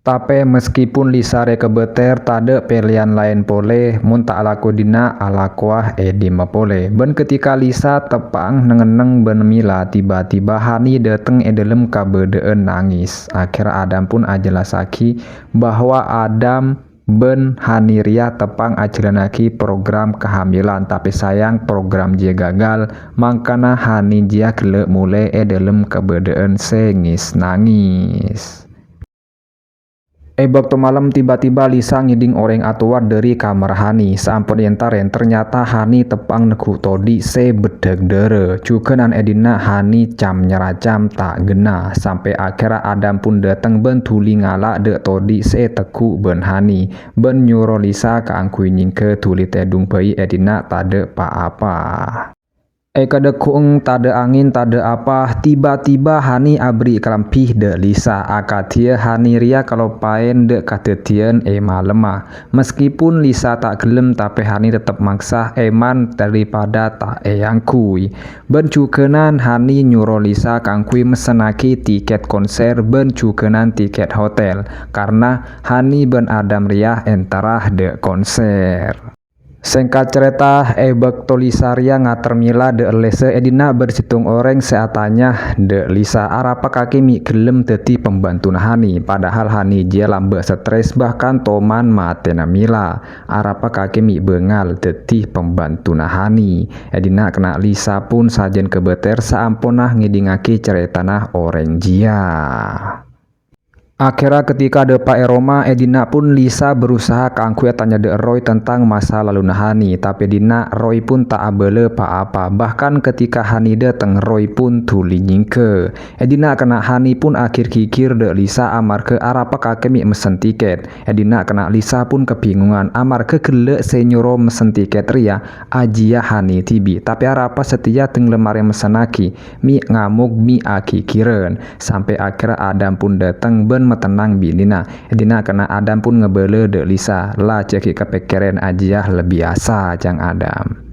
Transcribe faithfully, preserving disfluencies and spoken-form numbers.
Tapè meskipun Lisa rè kobâtèr, tadâ' pèlèyan laèn polè, mon ta' alako è dinna', alakowa è dimma polè. Bân ketika Lisa teppa'na neng-enneng bân Mila, tiba-tiba Hani dâteng è dâlem kabâdâ'ân nangès. Akhèrra Adam pun ajellassaghi bahwa Adam bân Hani rèya teppa'na ajhâlannaghi program kahamilan, tapè sayang program jiyâ gagal, mangkana Hani jiyâ ghellâ' molè è dâlem kabâdâ'ân sè ngès-nangès. È bâkto malem, tiba-tiba Lisa ngèdhing orèng atowa dâri kamarra Hani. Saampon èntarè, ternyata Hani teppa'na neggu' todhi' sè beddhâk dârâ. Jhughânan è dinna' Hani cam-nyaracam ta' ghenna, sampè' akhèrra Adam pun dâteng bân dhuli ngala' dâ' todhi' sè èteggu' bân Hani, bân nyoro Lisa kaangghuy nyèngghâ dhuli tèdung bhâi è dinna' tadâ' pa-apa. È kadhâggu'eng tadâ' angèn, tadâ' apa, tiba-tiba Hani aberri' kalambhi dâ' Lisa. Akadhiyâ Hani rèya kaloppaèn dâ' kadhâddhiyân è malemma. Meskipun Lisa ta' ghellem, tapè Hani tettep maksa èman daripada ta' èangghuy. Bân jhughânan Hani nyoro Lisa kaangghuy messennaghi tikèt konser bân jhughânan tikèt hotel, karna Hani bân Adam rèya èntara dâ' konser. Sèngkat carèta, è bâkto Lisa rèya ngater Mila dâ' Lisa è dinna' bâdâ sèttong orèng sè atanya dâ' Lisa, "Arapa kakè mè' ghellem dâddhi pambhântona Hani?" Padahal Hani jiyâ lambâ' stres, bahkan toman matèna Mila. "Arapa kakè mè' bângal dâddhi pambhântona Hani?" È dinna' kènè' Lisa pun sajân kobâtèr saamponna ngèdhingngaghi carètana orèng jiyâ. Akhèrra ketika dâpa' è roma, è dinna' pun Lisa berusaha kaangghuy atanya dâ' Roy tentang masa laluna Hani, tapè è dinna' Roy pun ta' abâlâ pa-apa. Bahkan ketika Hani dâteng, Roy pun dhuli nyèngghâ. È dinna' kènè' Hani pun aghir-ghighir dâ' Lisa amarghâ arapa kakè mè' messen tikèt. È dinna' kènè' Lisa pun kabingungan amarghâ ghellâ' sè nyoro messen tikèt rèya ajiyâ Hani dhibi'. Tapè arapa satèya dhâng-lem arè messennaghi, mè' ngamok, mè' aghighiran. Sampè' akhèrra Adam pun dâteng bân matennang binèna. È dinna' kènè' Adam pun ngabâlâ dâ' Lisa, "La, jhâ' ghi' kapèkkèran ajiyâ, la biyasa, Cang Adam."